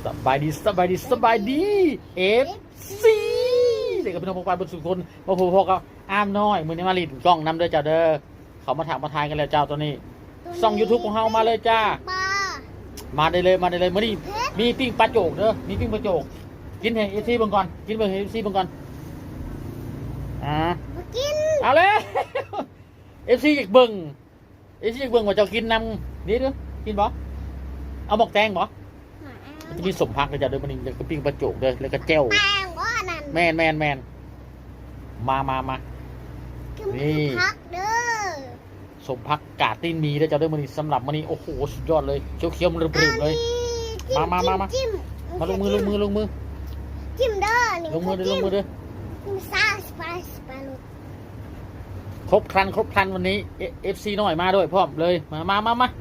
ສະບາຍດີ ສະບາຍດີ ສະບາຍດີ ເອັຟຊີ ເດັກກັບພີ່ນ້ອງປ້ອງປາຍເບິດສູ່ຄົນ ມາພົບກັບອາມນ້ອຍ ມື້ນີ້ມາຫຼິ້ນກ້ອງນຳເດີເຈົ້າເດີ. ເຂົາມາຖາມມາທາຍກັນແລ້ວເຈົ້າ. ຕອນນີ້ຊ່ອງຢູທູບຂອງເຮົາ ມາເລີຍຈ້າ ມາໄດ້ເລີຍ ມາໄດ້ເລີຍ. ມື້ນີ້ມີປີ້ງປາໂຈກເດີ ມີປີ້ງປາໂຈກ. ກິນໃຫ້ເອັຟຊີເບິ່ງກ່ອນ ກິນເບິ່ງໃຫ້ເອັຟຊີເບິ່ງກ່ອນ. ອ່າ ບໍ່ກິນ ເອົາເລີຍ ເອັຟຊີຢາກເບິ່ງ ເອັຟຊີຢາກເບິ່ງວ່າເຈົ້າກິນນຳ. ນີ້ເດີ ກິນບໍ່? ເອົາໝາກແຕງບໍ່? ມັນຈະມີສົ້ມຜັກເດີເຈົ້າເດີ ມື້ນີ້ ແລ້ວກໍປີ້ງປາໂຈກເດີ ແລ້ວກໍແຈ່ວ. ແປ້ງບໍ່ອັນນັ້ນ? ແມ່ນໆໆ ມາໆໆ ນີ້ຜັກເດີ ສົ້ມຜັກກາດຕີນໝີເດີເຈົ້າເດີ ມື້ນີ້ ສຳລັບມື້ນີ້. ໂອ້ໂຫ ສຸດຍອດເລີຍ ຂຽວໆ ມາເລີ່ມເລີຍ. ມາໆໆໆ ມາ ລົງມື ລົງມື ລົງມື ຈິ້ມເດີ ນີ້ ລົງມືເດີ ລົງມືເດີ. ຄົບຄັນ ຄົບຄັນ ວັນນີ້ ເອັຟຊີນ້ອຍມາດ້ວຍພ້ອມເລີຍ. ມາໆໆ.